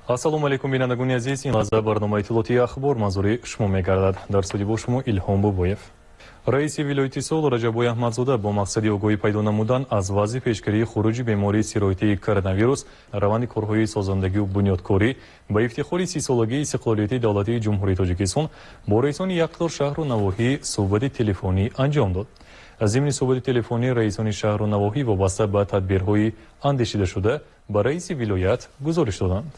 Ассалому алайкум, бинандагони азиз. Ин лаҳза барномаи иттилоотии «Ахбор» манзури шумо мегардад. Дар студия бо шумо Илҳом Бобоев. Раиси вилояти Суғд Раҷаббой Аҳмадзода бо мақсади огоҳӣ пайдо намудан аз вазъи пешгирии хуруҷи бемории сироятии коронавирус, раванди корҳои созандагию бунёдкорӣ ба ифтихори 30-солагии истиқлолияти давлатии Ҷумҳурии Тоҷикистон бо раисони як қатор шаҳру навоҳӣ суҳбати телефонӣ анҷом дод. Зимни суҳбати телефонӣ раисони шаҳру навоҳӣ вобаста ба тадбирҳои андешидашуда ба раиси вилоят гузориш доданд.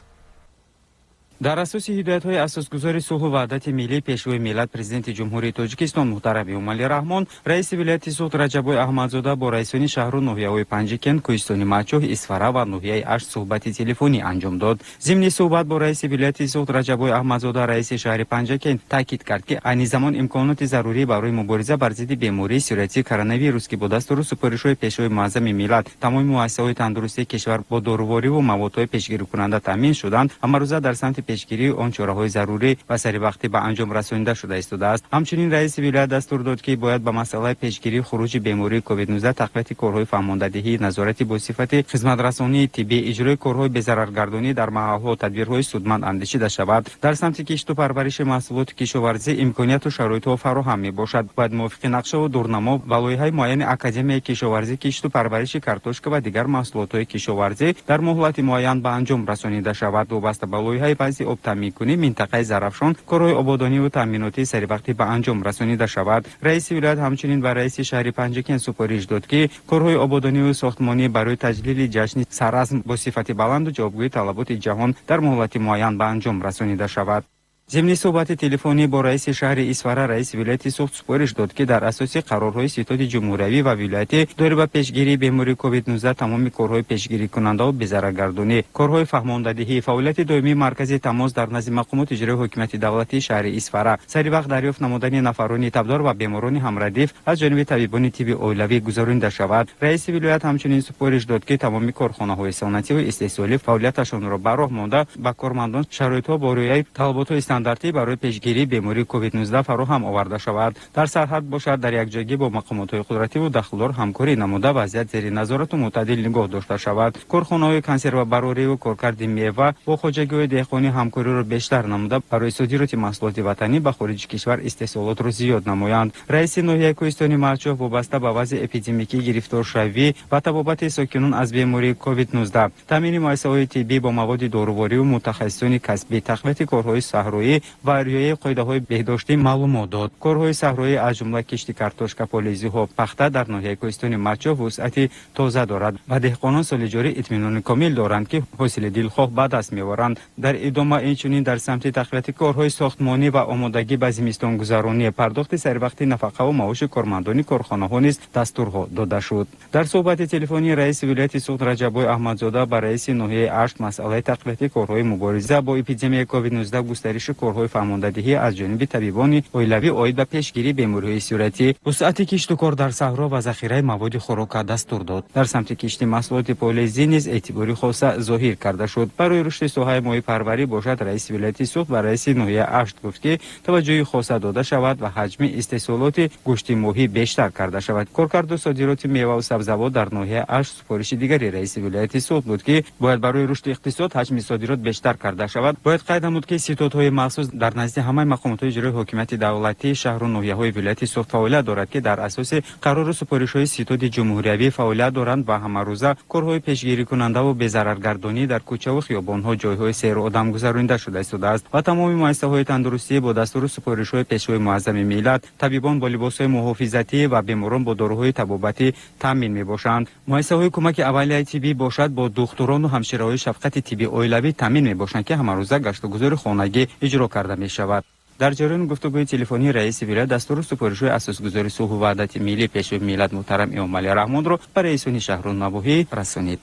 Дар асоси ҳидоятҳои асосгузори сулҳу ваҳдати миллӣ, Пешвои миллат, Президенти Ҷумҳурии Тоҷикистон муҳтарам Эмомалӣ Раҳмон, раиси вилояти Суғд Раҷаббой Аҳмадзода бо раисони шаҳру ноҳияҳои Панҷикент, Кӯҳистони Мачоҳ, Исфара ва ноҳияи Ашт суҳбати телефонӣ анҷом дод. Зимни суҳбат бо раиси вилояти Суғд Раҷаббой Аҳмадзода раиси шаҳри Панҷакент таъкид кард, ки айни замон имконоти зарурӣ барои мубориза бар зидди бемории сироятии коронавирус, ки бо дастуру супоришҳои Пешвои муаззами миллат тамоми муассисаҳои тандурустии кишвар бо дорувориву маводҳои пешгирикунанда таъмин шуданд, ҳамарӯза дар самти пешгирии он чораҳои зарурӣ ва саривақтӣ ба анҷом расонида шуда истодааст. Ҳамчунин раиси вилоят дастур дод, ки бояд ба масъалаи пешгирии хуруҷи бемории COVID-19, тақвияти корҳои фаҳмондадиҳӣ, назорати бо сифати хизматрасонии тиббӣ, иҷрои корҳои безараргардонӣ дар маҳалҳо тадбирҳои судманд андешида шавад. Дар самти кишту парвариши маҳсулоти кишоварзӣ имконияту шароитҳо фароҳам мебошад. Бояд мувофиқи нақшаву дурнамо ва лоиҳаи муайяни Академияи кишоварзӣ кишту парвариши картошка ва дигар маҳсулотҳои кишоварзӣ дар муҳлати муайян ба анҷом расонида шавад. Вобаста ба лоиҳаи вазъи обтаъминкунӣ минтақаи Зарафшон корҳои ободониву таъминотӣ саривақтӣ ба анҷом расонида шавад. Раиси вилоят ҳамчунин ба раиси шаҳри Панҷакент супориш дод, ки корҳои ободониву сохтмонӣ барои таҷлили ҷашни Саразм бо сифати баланду ҷавобгӯи талаботи ҷаҳон дар муҳлати муайян ба анҷом расонида шавад. Зимни суҳбати телефонӣ бо раиси шаҳри Исфара раиси вилояти Суғд супориш дод, ки дар асоси қарорҳои ситоди ҷумҳуриявӣ ва вилоятӣ доир ба пешгирии бемории COVID-19 тамоми корҳои пешгирикунандаву безараргардонӣ, корҳои фаҳмондадиҳӣ, фаъолияти доимии маркази тамос дар назди мақомоти иҷроии ҳокимияти давлатии шаҳри Исфара, сари вақт дарёфт намудани нафарони табдор ва беморони ҳамрадиф аз ҷониби табибони тибби оилавӣ гузаронида шавад. Раиси вилоят ҳамчунин супориш дод, ки тамоми корхонаҳои санъативу истеҳсолӣ фаъолияташонро ба роҳ монда, ба кормандон шароитҳо бо риояи талаботҳои стандартӣ барои пешгирии бемории COVID-19 фароҳам оварда шавад. Дар сарҳад бошад, дар якҷоягӣ бо мақомотҳои қудративу дахлдор ҳамкорӣ намуда, вазъият зери назорату мӯътадил нигоҳ дошта шавад. Корхонаҳои консервабарорию коркарди мева бо хоҷагиҳои деҳқонӣ ҳамкориро бештар намуда, барои содироти маҳсулоти ватанӣ ба хориҷи кишвар истеҳсолотро зиёд намоянд. Раиси ноҳияи Кӯҳистони Мачоҳ вобаста ба вазъи эпидемикӣ, гирифторшавӣ ва табобати сокинон аз бемории COVID-19, таъмини муассисаҳои тиббӣ бо маводи дорувориву мутахассисони касбӣ, тақвияти корҳои саҳроӣ ва риояи қоидаҳои беҳдоштӣ маълумот дод. Корҳои саҳроӣ, аз ҷумла кишти картошка, полезиҳо, пахта дар ноҳияи Кӯҳистони Мачоҳ вусъати тоза дорад ва деҳқонон соли ҷорӣ итминони комил доранд, ки ҳосили дилхоҳ ба даст меоранд. Дар идома инчунин дар самти тақвияти корҳои сохтмонӣ ва омодагӣ ба зимистонгузаронӣ, пардохти саривақтӣ нафақаву маоши кормандони корхонаҳо низ дастурҳо дода шуд. Дар суҳбати телефонии раиси вилояти Суғд Раҷаббой Аҳмадзода ба раиси ноҳияи Ашт масъалаи тақвияти корҳои мубориза бо эпидемияи COVID-19, густариши корҳои фаҳмондадиҳӣ аз ҷониби табибони оилавӣ оид ба пешгирии бемориҳои сироятӣ, вусъати кишту кор дар саҳро ва захираи маводи хӯрока дастур дод. Дар самти кишти маҳсулоти полезӣ низ эътибори хоса зоҳир карда шуд. Барои рушди соҳаи моҳипарварӣ бошад, раиси вилояти Суғд ва раиси ноҳияи Ашт гуфт, ки таваҷҷӯҳи хоса дода шавад ва ҳаҷми истеҳсолоти гӯшти моҳӣ бештар карда шавад. Коркарду содироти меваву сабзавот дар ноҳияи Ашт супориши дигари раиси вилояти Суғд буд, ки бояд барои рушди иқтисод ҳаҷми содирот бештар карда шавад. Бояд қайд намуд, ки ситодҳои махсус дар назди ҳамаи мақомотҳои иҷроии ҳокимияти давлатии шаҳру ноҳияҳои вилояти Суғд фаъолият дорад, ки дар асоси қарору супоришҳои ситоди ҷумҳуриявӣ фаъолият доранд ва ҳамарӯза корҳои пешгирикунандаву безараргардонӣ дар кӯчаву хиёбонҳо, ҷойҳои серу одам гузаронида шуда истодааст ва тамоми муассисаҳои тандурустӣ бо дастуру супоришҳои Пешвои муаззами миллат табибон бо либосҳои муҳофизатӣ ва беморон бо доруҳои табобатӣ таъмин мебошанд. Муассисаҳои кӯмаки аввалияи тиббӣ бошад, бо духтурону ҳамшираҳои шафқати тиббии оилавӣ таъмин мебошанд, ки ҳамарӯза гаштугузори хонагӣ иҷро карда мешавад. Дар ҷараёни гуфтугӯи телефонии раиси вилоят дастуру супоришҳои асосгузори сулҳу ваҳдати миллӣ, Пешвои миллат муҳтарам Эмомалӣ Раҳмонро ба раисони шаҳру навоҳӣ расонид.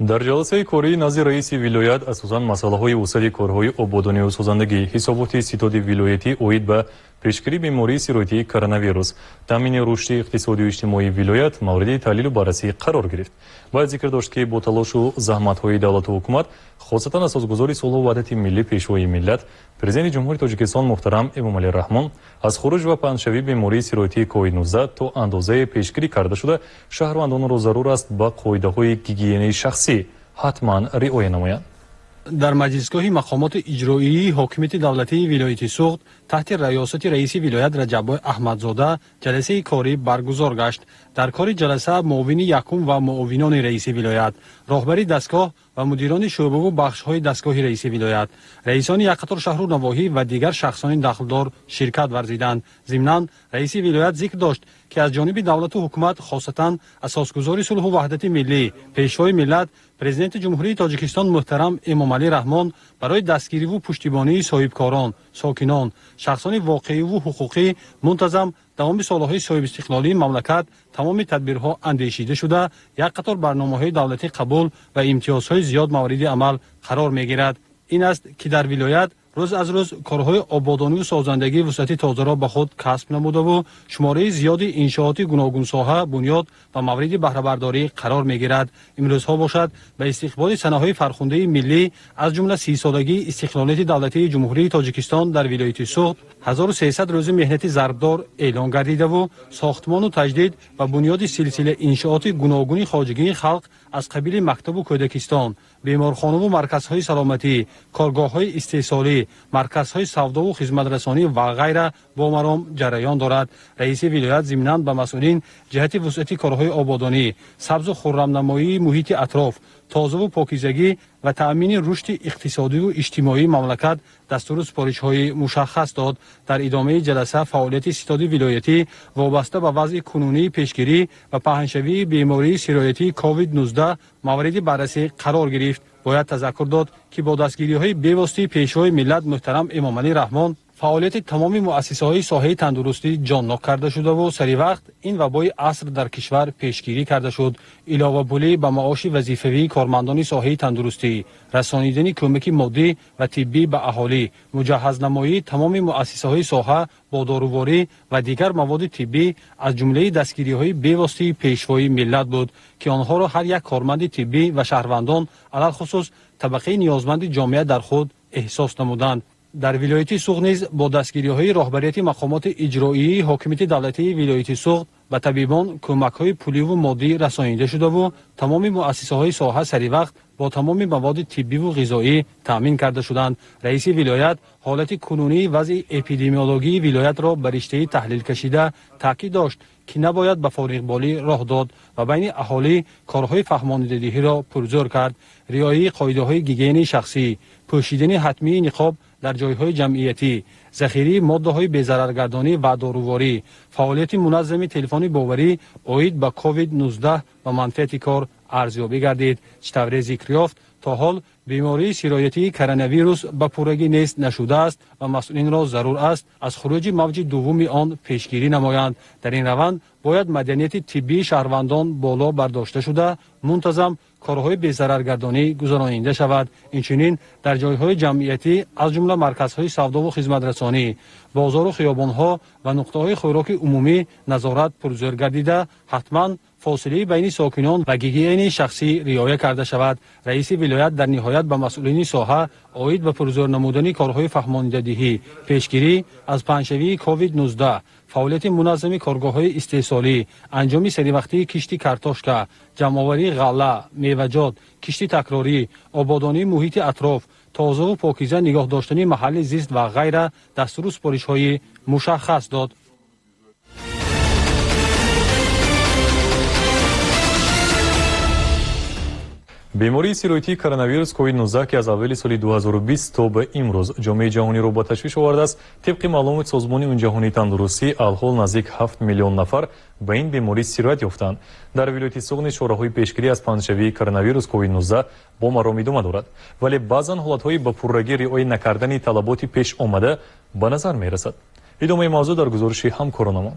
Дар ҷаласаи кории назди раиси вилоят асосан масъалаҳои вусъати корҳои ободониву созандагӣ, ҳисоботи ситоди вилоятӣ оид ба Пешгирии бемории сироятии коронавирус, таъмини рушди иқтисодию иҷтимоии вилоят мавриди таҳлилу баррасӣ қарор гирифт. Бояд зикр дошт, ки бо талошу заҳматҳои давлату ҳукумат, хосатан асосгузори сулҳу ваҳдати миллӣ, Пешвои миллат, Президенти Ҷумҳурии Тоҷикистон муҳтарам Эмомалӣ Раҳмон, аз хуруҷ ва паҳншавии бемории сироятии COVID-19 то андозае пешгирӣ карда шуда, шаҳрвандонро зарур аст ба қоидаҳои гигиенаи шахсӣ ҳатман риоя намоянд. Дар маҷлисгоҳи мақомоти иҷроии ҳокимияти давлатии вилояти Суғд таҳти раёсати раиси вилоят Раҷаббой Аҳмадзода ҷаласаи корӣ баргузор гашт. Дар кори ҷаласа муовини якум ва муовинони раиси вилоят, роҳбари дастгоҳ ва мудирони шӯъбаву бахшҳои дастгоҳи раиси вилоят, раисони як қатор шаҳру навоҳӣ ва дигар шахсони дахлдор ширкат варзиданд. Зимнан раиси вилоят зикр дошт, ки аз ҷониби давлату ҳукумат, хосатан асосгузори сулҳу ваҳдати миллӣ, Пешвои миллат, Президенти Ҷумҳурии Тоҷикистон муҳтарам Эмомалӣ Раҳмон, барои дастгириву пуштибонии соҳибкорон, сокинон, шахсони воқеиву ҳуқуқӣ мунтазам давоми солҳои соҳибистиқлолии мамлакат тамоми тадбирҳо андешида шуда, як қатор барномаҳои давлатӣ қабул ва имтиёзҳои зиёд мавриди амал қарор мегирад. Ин аст, ки дар вилоят рӯз аз рӯз корҳои ободониву созандагии вусъати тозаро ба худ касб намудаву шумораи зиёди иншооти гуногунсоҳа бунёд ва мавриди баҳрабардорӣ қарор мегирад. Имрӯзҳо бошад, ба истиқболи санаҳои фархундаи миллӣ, аз ҷумла 30-солагии истиқлолияти давлатии Ҷумҳурии Тоҷикистон, дар вилояти Суғд 1300 рӯзи меҳнати зарбдор эълон гардидаву сохтмону таҷдид ва бунёди силсила иншооти гуногуни хоҷагии халқ аз қабили мактабу кӯдакистон, беморхонаву марказҳои саломатӣ, коргоҳҳои истеҳсолӣ, марказҳои савдову хизматрасонӣ ва ғайра бо маром ҷараён дорад. Раиси вилоят зимнан ба масъулин ҷиҳати вусъати корҳои ободонӣ, сабзу хуррамнамоии муҳити атроф, тозаву покизагӣ ва таъмини рушди иқтисодиву иҷтимоии мамлакат дастуру супоришҳои мушаххас дод. Дар идомаи ҷаласа фаъолияти ситоди вилоятӣ вобаста ба вазъи кунунии пешгирӣ ва паҳншавии бемории сироятии COVID-19 мавриди баррасӣ қарор гирифт. Бояд тазаккур дод, ки бо дастгириҳои бевоситаи Пешвои миллат муҳтарам Эмомалӣ Раҳмон фаъолияти тамоми муассисаҳои соҳаи тандурустӣ ҷоннок карда шудаву сари вақт ин вабои аср дар кишвар пешгирӣ карда шуд. Иловапулӣ ба маоши вазифавии кормандони соҳаи тандурустӣ, расонидани кӯмаки моддӣ ва тиббӣ ба аҳолӣ, муҷаҳҳазнамоии тамоми муассисаҳои соҳа бо доруворӣ ва дигар маводи тиббӣ аз ҷумлаи дастгириҳои бевоситаи Пешвои миллат буд, ки онҳоро ҳар як корманди тиббӣ ва шаҳрвандон, алалхусус табақаи ниёзманди ҷомеа, дар худ эҳсос намуданд. Дар вилояти Суғд низ бо дастгириҳои роҳбарияти мақомоти иҷроии ҳокимияти давлатии вилояти Суғд ба табибон кӯмакҳои пуливу моддӣ расонида шудаву тамоми муассисаҳои соҳа саривақт бо тамоми маводи тиббиву ғизоӣ таъмин карда шуданд. Раиси вилоят ҳолати кунунии вазъи эпидемиологии вилоятро ба риштаи таҳлил кашида, таъкид дошт, ки набояд ба фориғболӣ роҳ дод ва байни аҳолӣ корҳои фаҳмонидадиҳиро пурзӯр кард. Риояи қоидаҳои гигиенаи шахсӣ, пӯшидани ҳатмии ниқоб дар ҷойҳои ҷамъиятӣ, захираи моддаҳои безараргардонӣ ва доруворӣ, фаъолияти муназзами телефони боварӣ оид ба COVID-19 ба манфиати кор арзёбӣ гардид. Чӣ тавре зикр ёфт, то ҳол бемории сироятии коронавирус ба пуррагӣ нест нашудааст ва масъулинро зарур аст аз хуруҷи мавҷи дуввуми он пешгирӣ намоянд. Дар ин раванд бояд маданияти тиббии шаҳрвандон боло бардошта шуда, мунтазам корҳои безараргардонӣ гузаронида шавад. Инчунин дар ҷойҳои ҷамъиятӣ, аз ҷумла марказҳои савдову хизматрасонӣ, бозору хиёбонҳо ва нуқтаҳои хӯроки умумӣ назорат пурзӯр гардида, ҳатман фосилаи байни сокинон ва гигиенаи шахсӣ риоя карда шавад. Раиси вилоят дар ниҳоят ба масъулини соҳа оид ба пурзӯр намудани корҳои фаҳмонидадиҳӣ, пешгирӣ аз паҳншавии COVID-19, фаъолияти муназзами коргоҳҳои истеҳсолӣ, анҷоми саривақтии кишти картошка, ҷамъоварии ғалла, меваҷот, кишти такрорӣ, ободонии муҳити атроф, тозаву покиза нигоҳ доштани маҳалли зист ва ғайра дастуру супоришҳои мушаххас дод. Бемории сироятии коронавирус COVID-19, ки аз аввали соли 2020 то ба имрӯз ҷомеаи ҷаҳониро ба ташвиш овардааст, тибқи маълумоти Созмони Ҷаҳонии тандурустӣ, алҳол наздик 7 миллион нафар ба ин беморӣ сироят ёфтанд. Дар вилояти Суғд низ чораҳои пешгирӣ аз паҳншавии коронавирус COVID-19 бо маром идома дорад, вале баъзан ҳолатҳои ба пуррагӣ риоя накардани талаботи пеш омада ба назар мерасад. Идомаи мавзӯъ дар гузориши ҳамкоронамон.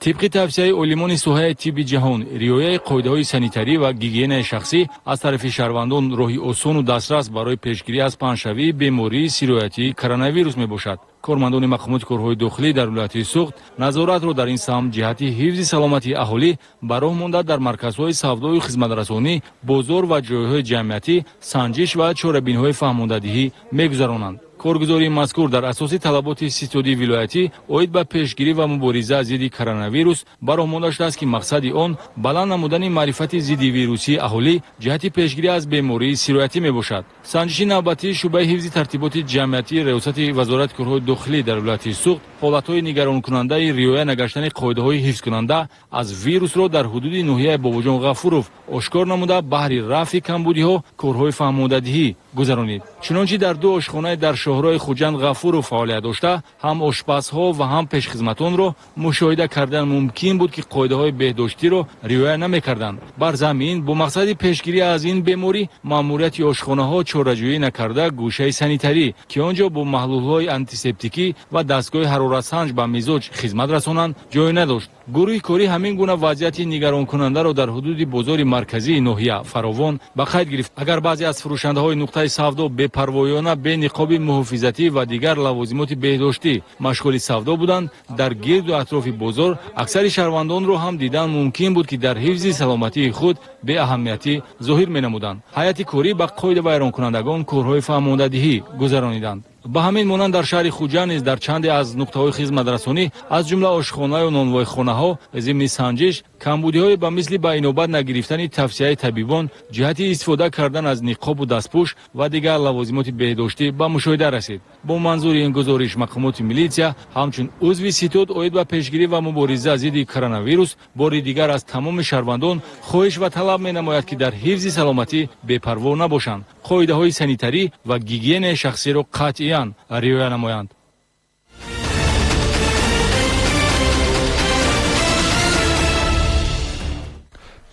Тибқи тавсияи олимони соҳаи тибби ҷаҳон, риояи қоидаҳои санитарӣ ва гигиенаи шахсӣ аз тарафи шаҳрвандон роҳи осону дастрас барои пешгирӣ аз паҳншавии бемории сироятии коронавирус мебошад. Кормандони мақомоти корҳои дохилӣ дар вилояти Суғд назоратро дар ин самт ҷиҳати ҳифзи саломатии аҳолӣ ба роҳ монда, дар марказҳои савдою хизматрасонӣ, бозор ва ҷойҳои ҷамъиятӣ санҷиш ва чорабиниҳои фаҳмондадиҳӣ мегузаронанд. Коргузории мазкур дар асоси талаботи ситодии вилоятӣ оид ба пешгирӣ ва мубориза зидди коронавирус ба роҳ монда шудааст, ки мақсади он баланд намудани маърифати зиддивирусии аҳолӣ ҷиҳати пешгирӣ аз бемории сироятӣ мебошад. Санҷиши навбатии шӯъбаи ҳифзи тартиботи ҷамъиятии Раёсати Вазорати корҳои дохилӣ дар вилояти Суғд ҳолатҳои нигаронкунандаи риоя нагаштани қоидаҳои ҳифзкунанда аз вирусро дар ҳудуди ноҳияи Бобоҷон Ғафуров ошкор намуда, баҳри рафъи камбудиҳо корҳои фаҳмондадиҳӣ гузаронид. Чунончи дар ду ошхонаи дар шоҳрои Хуҷанд Ғафуров фаъолият дошта, ҳам ошпазҳо ва ҳам пешхизматонро мушоҳида кардан мумкин буд, ки қоидаҳои беҳдоштиро риоя намекарданд. Бар замин бо мақсади пешгирӣ аз ин беморӣ маъмурияти ошхонаҳо чораҷӯӣ накарда, гӯшаи санитарӣ, ки он ҷо бо маҳлулҳои антисептикӣ ва дастгоҳи ҳароратсанҷ ба мизоҷ хизмат расонанд, ҷой надошт. Гурӯҳи корӣ ҳамин гуна вазъияти нигаронкунандаро дар ҳудуди бозори марказии ноҳия фаровон ба қайд гирифт. Агар баъзе аз фурӯшандаҳои нуқтаи савдо бепарвоёна, бе ниқоби муҳофизатӣ ва дигар лавозимоти беҳдоштӣ машғули савдо буданд, дар гирду атрофи бозор аксари шаҳрвандонро ҳам дидан мумкин буд, ки дар ҳифзи саломатии худ беаҳамиятӣ зоҳир менамуданд. Ҳайати корӣ ба қоидавайронкунандагон корҳои фаҳмондадиҳӣ гузарониданд. Ба ҳамин монанд дар шаҳри Хуҷанд низ дар чанде аз нуқтаҳои хизматрасонӣ, аз ҷумла ошхонаю нонвойхонаҳо, зимни санҷиш камбудиҳое ба мисли ба инобат нагирифтани тавсияи табибон ҷиҳати истифода кардан аз ниқобу дастпӯш ва дигар лавозимоти беҳдоштӣ ба мушоҳида расид. Бо манзури ин гузориш мақомоти милитсия ҳамчун узви ситод оид ба пешгирӣ ва мубориза зидди коронавирус бори дигар аз тамоми шаҳрвандон хоҳиш ва талаб менамояд, ки дар ҳифзи саломатӣ бепарво набошанд, қоидаҳои санитарӣ ва гигиенаи шахсиро қатъиян риоя намоянд.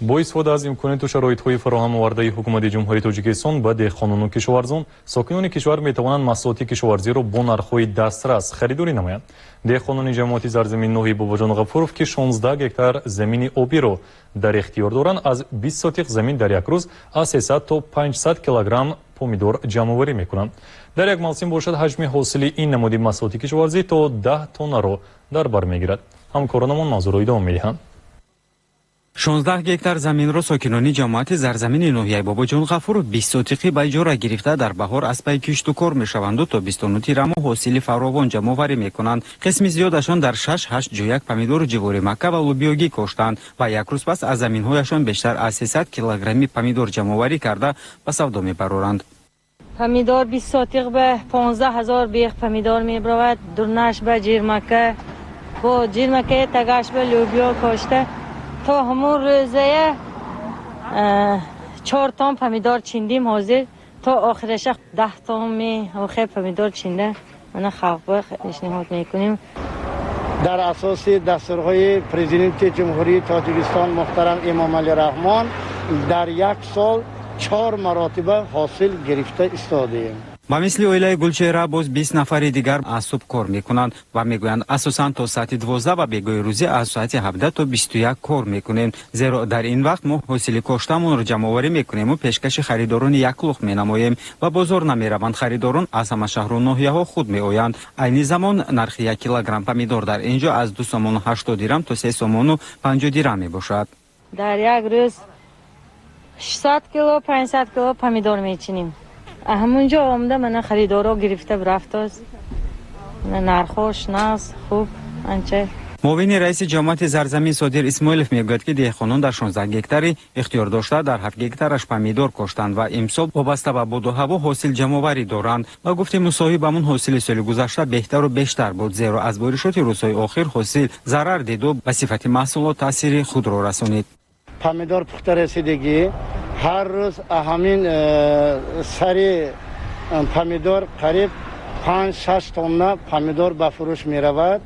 Бо истифода аз имконияту шароитҳои фароҳам овардаи ҳукумати Ҷумҳурии Тоҷикистон ба деҳқонону кишоварзон, сокинони кишвар метавонанд маҳсулоти кишоварзиро бо нархҳои дастрас харидорӣ намоянд. Деҳқонони ҷамоати Зарзамин ноҳияи Бобоҷон Ғафуров, ки 16 гектар замини обиро дар ихтиёр доранд, аз 20 сотиқ замин дар як рӯз аз 300 то 500 килограмм помидор ҷамъоварӣ мекунанд. Дар як мавсим бошад, ҳаҷми ҳосили ин намуди маҳсулоти кишоварзӣ то 10 тоннаро дар бар мегирад. Ҳамкоронамон мавзӯъро идома медиҳанд. 16 гектар заминро сокинони ҷамоати Зарзамини ноҳияи Бобоҷон Ғафуров 20 сотиқӣ ба иҷора гирифта, дар баҳор аз пай кишту кор мешаванду то 29 тирамоҳ ҳосили фаровон ҷамъоварӣ мекунанд. Қисми зиёдашон дар 6-8 ҷояк помидору ҷивори макка ва лубиёгӣ коштанд ва як рӯз пас аз заминҳояшон бештар аз 300 килограмми помидор ҷамъоварӣ карда ба савдо мебароранд. Помидор 20 сотиқ ба 15 ҳазор бех помидор мебаровад. Дурнаш ба ҷирмака, бо ҷирмакаи тагаш ба лӯбиё кошта, то ҳамун рӯзая 4 тон помидор чиндим. Ҳозир то охираша 10 тонми охир помидор чинда, мана халқба пешниҳод мекунем. Дар асоси дастурҳои Президенти Ҷумҳурии Тоҷикистон муҳтарам Эмомалӣ Раҳмон дар як сол 4 маротиба ҳосил гирифта истодаем. Ба мисли оилаи Гулчеҳра боз 20 нафари дигар аз субҳ кор мекунанд ва мегӯянд, асосан то соати 12 ва бегоҳи рӯзӣ аз соати 17 то 21 кор мекунем, зеро дар ин вақт мо ҳосили коштамонро ҷамъоварӣ мекунему пешкаши харидорони яклухт менамоем ва бозор намераванд. Харидорон аз ҳама шаҳру ноҳияҳо худ меоянд. Айни замон нархи 1 килограмм помидор дар ин ҷо аз 2 сомону 80 дирам то 3 сомону 50 дирам мебошад. Дар як рӯз 600 кило, 500 кило помидор мечинем. Ҳамунҷо омада, мана харидоро гирифта рафтост. Нархош нағз, хуб анча. Муовини раиси ҷамоати Зарзамин Содир Исмоилов мегӯяд, ки деҳқонон дар 16 гектари ихтиёр дошта, дар 7 гектараш помидор коштанд ва имсол вобаста ба боду ҳаво ҳосил ҷамъоварӣ доранд. Ба гуфти мусоҳибамон, ҳосили соли гузашта беҳтару бештар буд, зеро аз боришоти рӯзҳои охир ҳосил зарар диду ба сифати маҳсулот таъсири худро расонид. Помидор пухта расидагӣ, ҳар рӯз ҳамин сари помидор қариб 5-6 тонна помидор ба фурӯш меравад.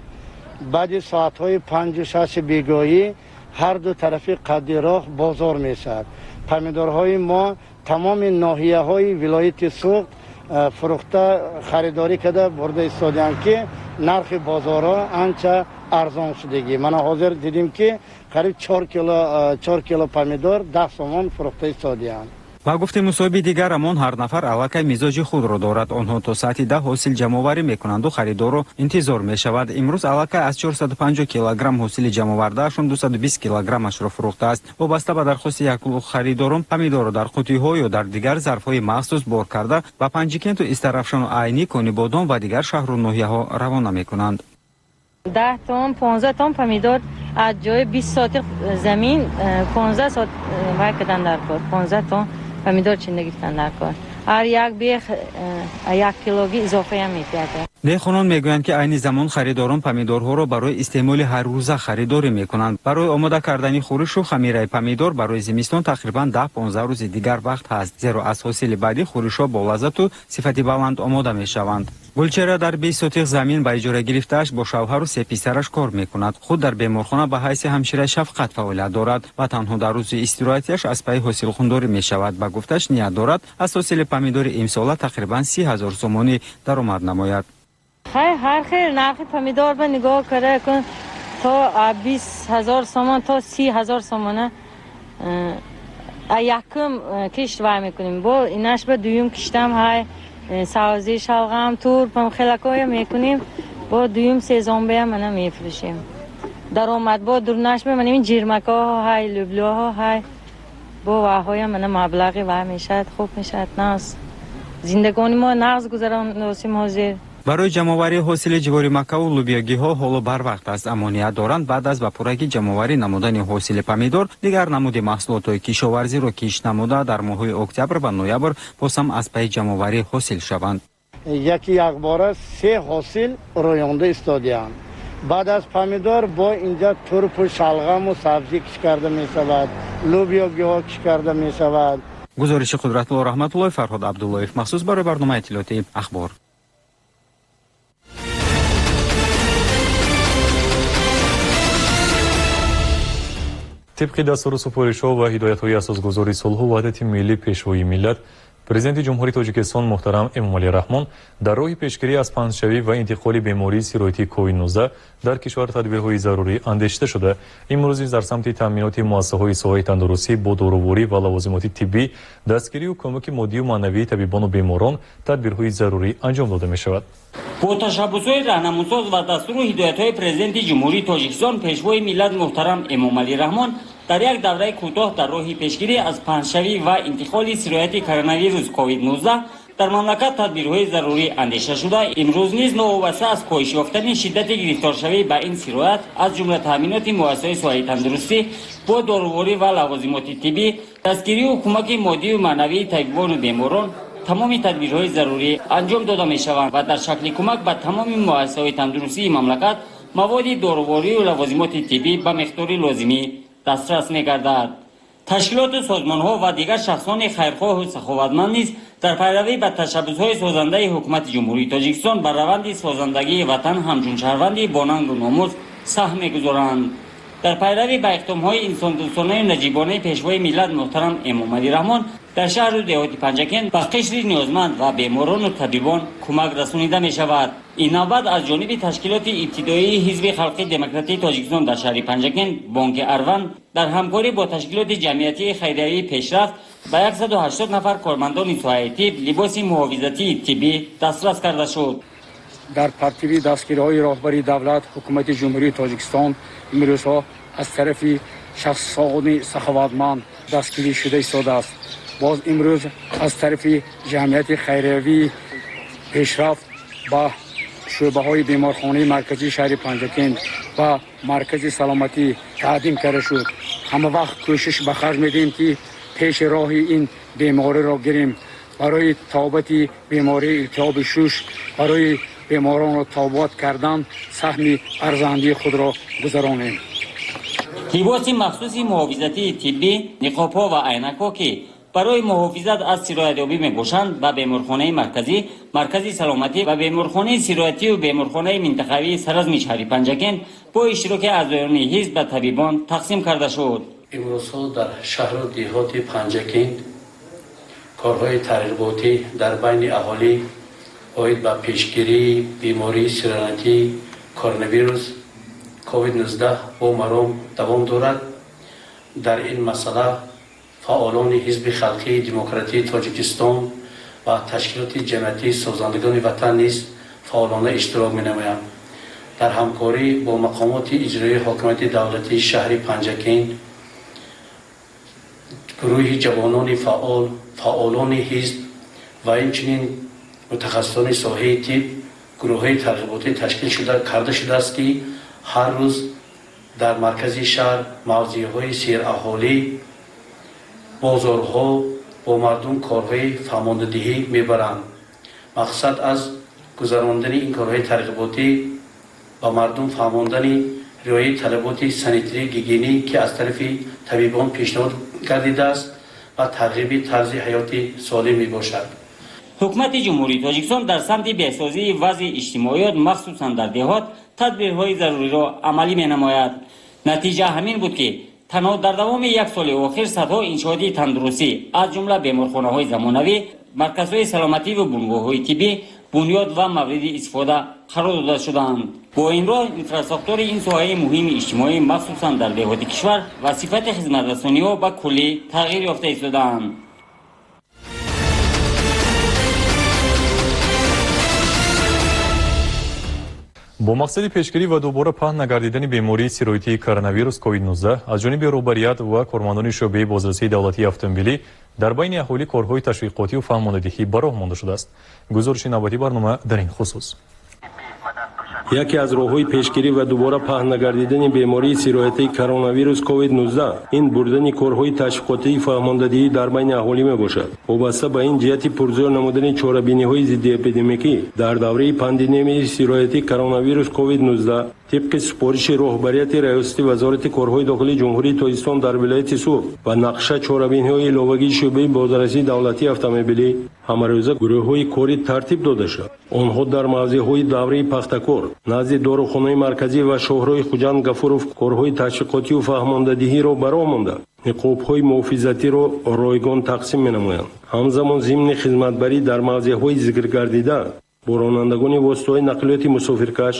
Баъди соатҳои 5-6 бегоҳӣ ҳар ду тарафи қадди роҳ бозор мешавад. Помидорҳои мо тамоми ноҳияҳои вилояти Суғд фурӯхта, харидорӣ карда бурда истодаанд, ки нархи бозорҳо анча Арзон шудагӣ. Мана ҳозир дидем, ки қариб 4 кило помидор 10 сомон фурӯхта истодиянд. Ба гуфти мусоҳиби дигарамон, ҳар нафар аллакай мизоҷи худро дорад. Онҳо то саати 10 ҳосил ҷамъоварӣ мекунанду харидорро интизор мешавад. Имрӯз аллакай аз 450 килограмм ҳосили ҷамъовардаашон 220 килограммашро фурӯхтааст. Вобаста ба дархости як харидорон, помидорро дар қутиҳо ё дар дигар зарфҳои махсус бор карда, ба Панҷикенту Истарафшону Айнӣ, Конибодом ва дигар шаҳру ноҳияҳо равона мекунанд. 10 тонн, 15 тонн помидор аз ҷои 20 сотих замин 15 сот вай кардан дар кор, 15 тонн помидор чинда гирифтан дар кор. Ҳар як бех 1 килоги изофаям метиҳад. Деҳқонон мегӯянд, ки айни замон харидорон помидорҳоро барои истеъмоли ҳаррӯза харидорӣ мекунанд. Барои омода кардани хӯришу хамираи помидор барои зимистон тақрибан 10-15 рӯзи дигар вақт ҳаст, зеро аз ҳосили баъдӣ хӯришҳо бо лаззату сифати баланд омода мешаванд. Гулчера дар 20 сотих замин ба иҷора гирифтааш бо шавҳару се писараш кор мекунад. Худ дар беморхона ба ҳайси ҳамшираи шафқат фаъолият дорад ва танҳо дар рӯзи истироҳатиаш аз пайи ҳосилхундорӣ мешавад. Ба гуфташ, ният дорад аз ҳосили помидори имсола тақрибан 30 000 сомонӣ даромад намояд. Хай, ҳар хел нархи помидор ба нигоҳ карда кун, то 20 000 сомон, то 30 000 сомона якум кишт вай мекунем. Бо инаш ба дуюм киштам ҳай, савзи, шалғам, турп, хелакоя мекунем. Бо дуюм сезонбея мана мефурӯшем. Даромад бо дурнаш ба мана ин ҷирмакоҳо ҳай, лӯблиҳо ҳай, бо ваҳоя мана маблағи вай мешавад, хуб мешавад, нағз зиндагони мо нағз гузароносим ҳозир. Барои ҷамъоварии ҳосили ҷиворимаккаву лӯбиёгиҳо ҳоло барвақт аст, аммо ният доранд баъд аз ба пуррагӣ ҷамъоварӣ намудани ҳосили помидор, дигар намуди маҳсулотҳои кишоварзиро кишт намуда, дар моҳҳои октябр ва ноябр боз ҳам аз пайи ҷамъоварии ҳосил шаванд. Яки якбора се ҳосил рӯёнда истодиянд. Баъд аз помидор бо инҷа турпу шалғаму сабзӣ кишт карда мешавад, лӯбиёгиҳо кишт карда мешавад. Гузориши Қудратулло Раҳматуллоев, Фарҳод Абдуллоев, махсус барои барномаи иттилоотии «Ахбор». Тибқи дастуру супоришҳо ва ҳидоятҳои асосгузори сулҳу ваҳдати миллӣ, Пешвои миллат, Президенти Ҷумҳурии Тоҷикистон муҳтарам Эмомалӣ Раҳмон, дар роҳи пешгирӣ аз паҳншавӣ ва интиқоли бемории сироятии COVID-19 дар кишвар тадбирҳои зарурӣ андешида шуда, имрӯз низ дар самти таъминоти муассисаҳои соҳаи тандурустӣ бо доруворӣ ва лавозимоти тиббӣ, дастгирию кӯмаки моддию маънавии табибону беморон тадбирҳои зарурӣ анҷом дода мешавад. Бо ташаббусҳои раҳнамудсоз ва дастуру ҳидоятҳои Президенти Ҷумҳурии Тоҷикистон, Пешвои миллат муҳтарам Эмомалӣ Раҳмон, дар як давраи кӯтоҳ дар роҳи пешгирӣ аз паҳншавӣ ва интиқоли сирояти коронавирус COVID-19 дар мамлакат тадбирҳои зарурӣ андеша шуда, имрӯз низ новобаста аз коҳиш ёфтани шиддати гирифторшавӣ ба ин сироят, аз ҷумла таъминоти муассисаҳои соҳаи тандурустӣ бо доруворӣ ва лавозимоти тиббӣ, дастгирию кӯмаки моддию маънавии табибону беморон тамоми тадбирҳои зарурӣ анҷом дода мешаванд ва дар шакли кӯмак ба тамоми муассисаҳои тандурустии мамлакат маводи доруворию лавозимоти тиббӣ ба миқдори лозимӣ дастрас мегардад. Ташкилоту созмонҳо ва дигар шахсони хайрхоҳу саховатманд низ дар пайравӣ ба ташаббусҳои созандаи Ҳукумати Ҷумҳурии Тоҷикистон бар раванди созандагии ватан ҳамчун шаҳрванди бонангу номус саҳм мегузоранд. Дар пайравӣ ба иқдомҳои инсондӯстонаю наҷибонаи Пешвои миллат муҳтарам Эмомалӣ Раҳмон, дар шаҳру деҳоти Панҷакент ба қишри ниёзманд ва беморону табибон кӯмак расонида мешавад. Ин навбат аз ҷониби ташкилоти ибтидоии Ҳизби халқи демократии Тоҷикистон дар шаҳри Панҷакент, Бонки Арванд, дар ҳамкорӣ бо ташкилоти ҷамъиятии хайриявии «Пешрафт» ба 180 нафар кормандони соҳаи тиб либоси муҳофизатии тиббӣ дастрас карда шуд. Дар партиви дастгириҳои роҳбари давлат, Ҳукумати Ҷумҳурии Тоҷикистон, имрӯзҳо аз тарафи шахсони саховатманд дастгирӣ шуда истодааст. Боз имрӯз аз тарафи ҷамъияти хайриявии «Пешрафт» ба шӯъбаҳои беморхонаи марказии шаҳри Панҷакент ва маркази саломатӣ тақдим карда шуд. Ҳама вақт кӯшиш ба харҷ медиҳем, ки пеши роҳи ин бемориро гирем. Барои табобати бемории илтиҳоби шуш, барои беморонро табобат кардан саҳми арзандии худро гузаронем. Либоси махсуси муҳофизатии тиббӣ, ниқобҳо ва айнакҳо, ки барои муҳофизат аз сироятёбӣ мебошанд, ба беморхонаи марказӣ, маркази саломатӣ ва беморхонаи сироятию беморхонаи минтақавии саразми шаҳри Панҷакент бо иштироки аъзоёни ҳизб ба табибон тақсим карда шуд. Имрӯзҳо дар шаҳру деҳоти Панҷакент корҳои тарғиботӣ дар байни аҳолӣ оид ба пешгирии бемории сироятии коронавирус. COVID-19 бо маром давом дорад. Дар ин масъала фаъолони Ҳизби халқии демократии Тоҷикистон ва ташкилоти ҷамъиятии созандагони ватан низ фаъолона иштирок менамоянд. Дар ҳамкорӣ бо мақомоти иҷроии ҳокимияти давлатии шаҳри Панҷакент, гурӯҳи ҷавонони фаъол, фаъолони ҳизб ва инчунин мутахассисони соҳаи тиб гурӯҳҳои тарғиботӣ ташкил карда шудааст, ки ҳар рӯз дар маркази шаҳр, мавзеъҳои сераҳолӣ, бозорҳо бо мардум корҳои фаҳмондадиҳӣ мебаранд. Мақсад аз гузарондани ин корҳои тарғиботӣ ба мардум фаҳмондани риояи талаботи санитарӣ гигиенӣ, ки аз тарафи табибон пешниҳод гардидааст, ва тарғиби тарзи ҳаёти солим мебошад. Ҳукумати Ҷумҳурии Тоҷикистон дар самти беҳсозии вазъи иҷтимоиёт, махсусан дар деҳот, тадбирҳои заруриро амалӣ менамояд. Натиҷа ҳамин буд, ки танҳо дар давоми як соли охир садҳо иншооти тандурустӣ, аз ҷумла беморхонаҳои замонавӣ, марказҳои саломатӣ ва бунгоҳҳои тиббӣ бунёд ва мавриди истифода қарор дода шуданд. Бо ин роҳ инфрасохтори ин соҳаи муҳими иҷтимоӣ, махсусан дар деҳоти кишвар, ва сифати хизматрасониҳо ба куллӣ тағйир ёфта истодаанд. Бо мақсади пешгирӣ ва дубора паҳн нагардидани бемории сироятии коронавирус COVID-19 аз ҷониби роҳбарият ва кормандони шӯъбаи бозрасии давлатии автомобилӣ дар байни аҳолӣ корҳои ташвиқотию фаҳмондадиҳӣ ба роҳ монда шудааст. Гузориши навбатии барнома дар ин хусус. Яке аз роҳҳои пешгирӣ ва дубора паҳн нагардидани бемории сироятии коронавирус COVID-19 ин бурдани корҳои ташвиқотии фаҳмондадиҳӣ дар байни аҳолӣ мебошад. Вобаста ба ин ҷиҳати пурзӯр намудани чорабиниҳои зиддиэпидемикӣ дар давраи пандемияи сироятии коронавирус COVID-19 тибқи супориши роҳбарияти Раёсати Вазорати корҳои дохилии Ҷумҳурии Тоҷикистон дар вилояти Суғд ва нақша чорабиниҳои иловагии шӯъбаи бозрасии давлатии автомобилӣ ҳамарӯза гурӯҳҳои корӣ тартиб дода шуд. Онҳо дар мавзеъҳои давраи Пахтакор, назди дорухонаи марказӣ ва шоҳроҳи Хуҷанд Гафуров корҳои ташвиқотию фаҳмондадиҳиро ба роҳ монда, ниқобҳои муҳофизатиро ройгон тақсим менамоянд. Ҳамзамон зимни хизматбарӣ дар мавзеъҳои зикргардида бо ронандагони воситаҳои нақлиёти мусофиркаш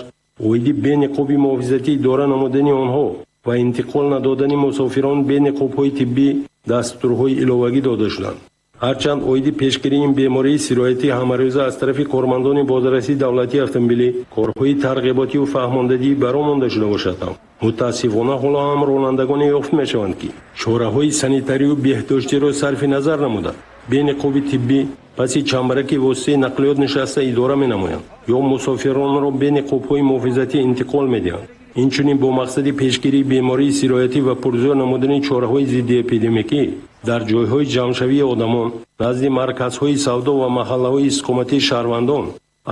оиди бениқоби муҳофизатӣ идора намудани онҳо ва интиқол надодани мусофирон бе ниқобҳои тиббӣ дастурҳои иловагӣ дода шуданд. Ҳарчанд оиди пешгирии ин бемории сироятӣ ҳамарӯза аз тарафи кормандони бозрасии давлатии автомобилӣ корҳои тарғиботию фаҳмондадиҳӣ ба роҳ монда шуда бошад ҳам, мутаассифона ҳоло ҳам ронандагоне ёфт мешаванд, ки чораҳои санитарию беҳдоштиро сарфи назар намуда, бе ниқоби тиббӣ паси чамбараки воситаи нақлиёт нишаста идора менамоянд ё мусофиронро бе ниқобҳои муҳофизатӣ интиқол медиҳанд. Инчунин бо мақсади пешгирии бемории сироятӣ ва пурзӯр намудани чораҳои зиддиэпидемикӣ дар ҷойҳои ҷамъшавии одамон, назди марказҳои савдо ва маҳаллаҳои истиқоматии шаҳрвандон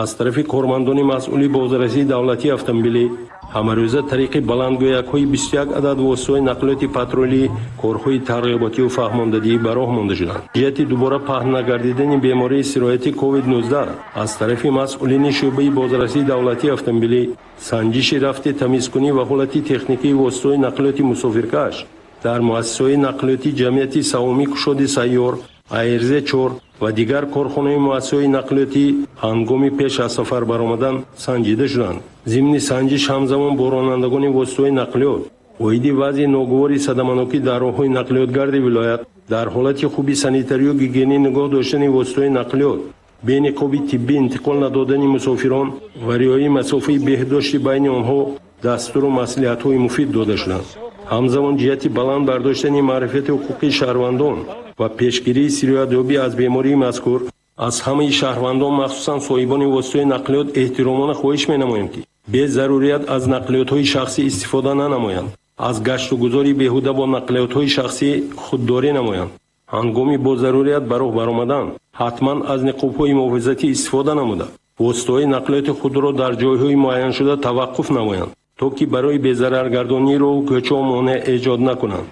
аз тарафи кормандони масъули бозрасии давлатии автомобилӣ ҳамарӯза тариқи баландгӯякҳои 21 адад воситаҳои нақлиёти патрулӣ корҳои тарғиботию фаҳмондадиҳӣ ба роҳ монда шуданд. Ҷиҳати дубора паҳн нагардидани бемории сироятии COVID-19 аз тарафи масъулини шӯъбаи бозрасии давлатии автомобилӣ санҷиши рафти тамизкунӣ ва ҳолати техникии воситаҳои нақлиёти мусофиркаш дар муассисаҳои нақлиёти ҷамъияти савомӣ кушоди сайёр, АРЗ-4 ва дигар корхонаи муассисаҳои нақлиётӣ ҳангоми пеш аз сафар баромадан санҷида шуданд. Зимни санҷиш ҳамзамон бо ронандагони воситаҳои нақлиёт оиди вазъи ногувори садаманокӣ дар роҳҳои нақлиётгарди вилоят, дар ҳолати хуби санитарию гигиенӣ нигоҳ доштани воситаҳои нақлиёт, бе ниқоби тиббӣ интиқол надодани мусофирон ва риояи масофаи беҳдошти байни онҳо дастуру маслиҳатҳои муфид дода шуданд. Ҳамзамон ҷиҳати баланд бардоштани маърифати ҳуқуқии шаҳрвандон ва пешгирии сироятёбӣ аз бемории мазкур аз ҳамаи шаҳрвандон, махсусан соҳибони воситаҳои нақлиёт эҳтиромона хоҳиш менамоем, ки бе зарурият аз нақлиётҳои шахсӣ истифода нанамоянд, аз гаштугузори беҳуда бо нақлиётҳои шахсӣ худдорӣ намоянд. Ҳангоми бо зарурият ба роҳ баромадан ҳатман аз ниқобҳои муҳофизатӣ истифода намуда, воситаҳои нақлиёти худро дар ҷойҳои муайяншуда таваққуф намоянд, то ки барои безараргардонии роҳу кӯчаҳо монеъ эҷод накунанд.